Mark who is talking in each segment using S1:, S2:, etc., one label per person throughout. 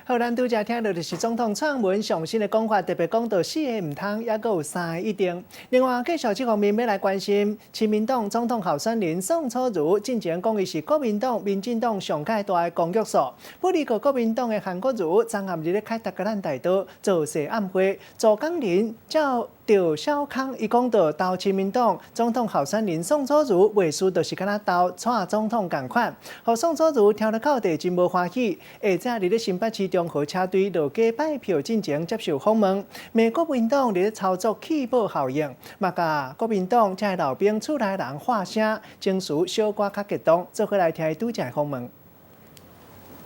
S1: 好，咱拄才聽著就是總統蔡英文上新的講話，特別講到四个毋通，猶閣有三个一定。另外，繼續這方面欲來關心，親民黨總統候選人宋楚瑜進前講伊是國民黨、民進黨上蓋大的公約數。不過國民黨的韓國瑜昨暗佇咧凱達格蘭大道造勢暗會，左江林照趙小康伊講到投親民黨總統候選人宋楚瑜袂輸，就是敢若投蔡總統仝款。予宋楚瑜聽了口底真無歡喜，下晝佇咧新北市中和車隊落街拜票進前接受訪問，罵國民黨佇咧操作棄保效應，嘛共國民黨這老兵厝內人喊聲，情緒小可較激動，做伙來聽伊拄才訪問。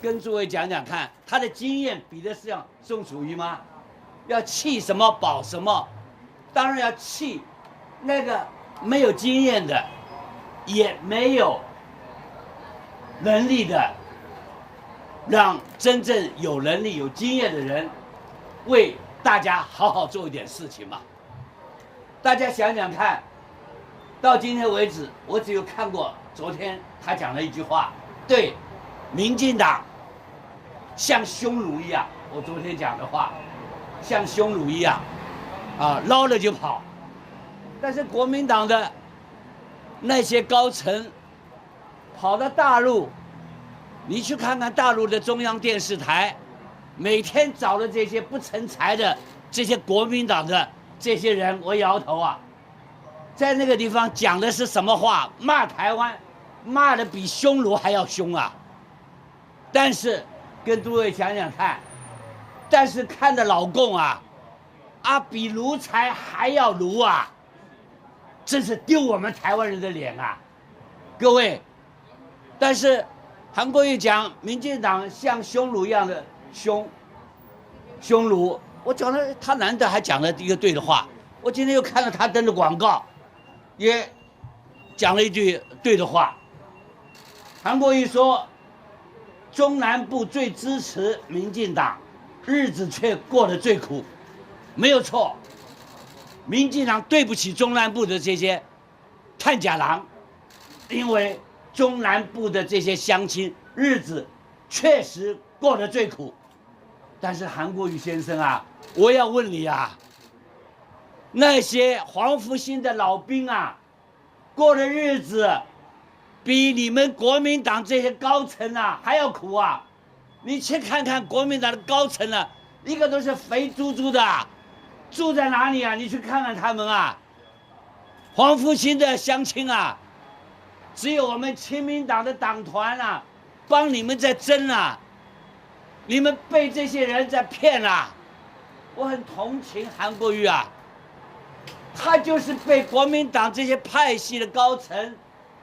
S2: 跟諸位講講看，他的經驗比得上宋楚瑜嗎？要棄什麼保什麼？當然要棄那個沒有經驗的，也沒有能力的，讓真正有能力、有經驗的人為大家好好做一點事情嘛。大家想想看，到今天為止，我只有看過昨天他講了一句話，對民進黨像匈奴一樣。我昨天講的話，像匈奴一樣，啊，撈了就跑。但是國民黨的那些高層跑到大陸，你去看看大陸的中央電視台，每天找的這些不成才的這些國民黨的這些人，我搖頭啊，在那個地方講的是什麼話？罵台灣，罵的比匈奴還要兇啊！但是跟諸位講講看，但是看的老共啊，啊比奴才還要奴啊，真是丟我們台灣人的臉啊！各位，但是韓國瑜講民進黨像匈奴一樣的凶，匈奴，我講了，他難得還講了一個對的話。我今天又看到他登的廣告，也講了一句對的話。韓國瑜說，中南部最支持民進黨，日子卻過得最苦，沒有錯。民進黨對不起中南部的這些趁食人，因為中南部的這些鄉親日子確實過得最苦。但是韓國瑜先生啊，我要問你啊，那些黃復興的老兵啊，過的日子比你們國民黨這些高層啊還要苦啊！你去看看國民黨的高層啊，一個都是肥豬豬的，住在哪裡啊？你去看看他們啊，黃復興的鄉親啊，只有我們親民黨的黨團啊，幫你們在爭啊，你們被這些人在騙啊！我很同情韓國瑜啊，他就是被國民黨這些派系的高層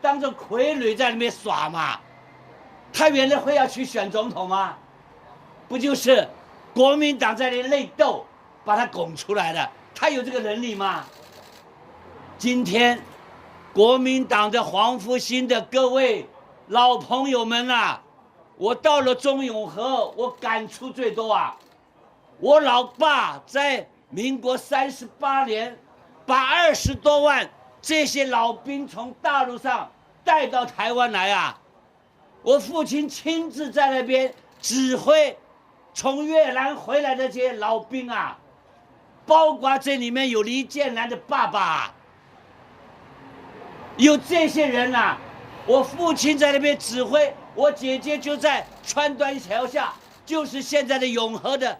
S2: 當做傀儡在裡面耍嘛。他原來會要去選總統嗎？不就是國民黨在那內鬥，把他拱出來的？他有這個能力嗎？今天國民黨的黃復興的各位老朋友們啊，我到了中永和，我感觸最多啊！我老爸在民國38年，把20多萬這些老兵從大陸上帶到台灣來啊！我父親親自在那邊指揮從越南回來的這些老兵啊，包括這裡面有李建南的爸爸，有這些人啊，我父親在那邊指揮，我姐姐就在川端橋下，就是現在的永和的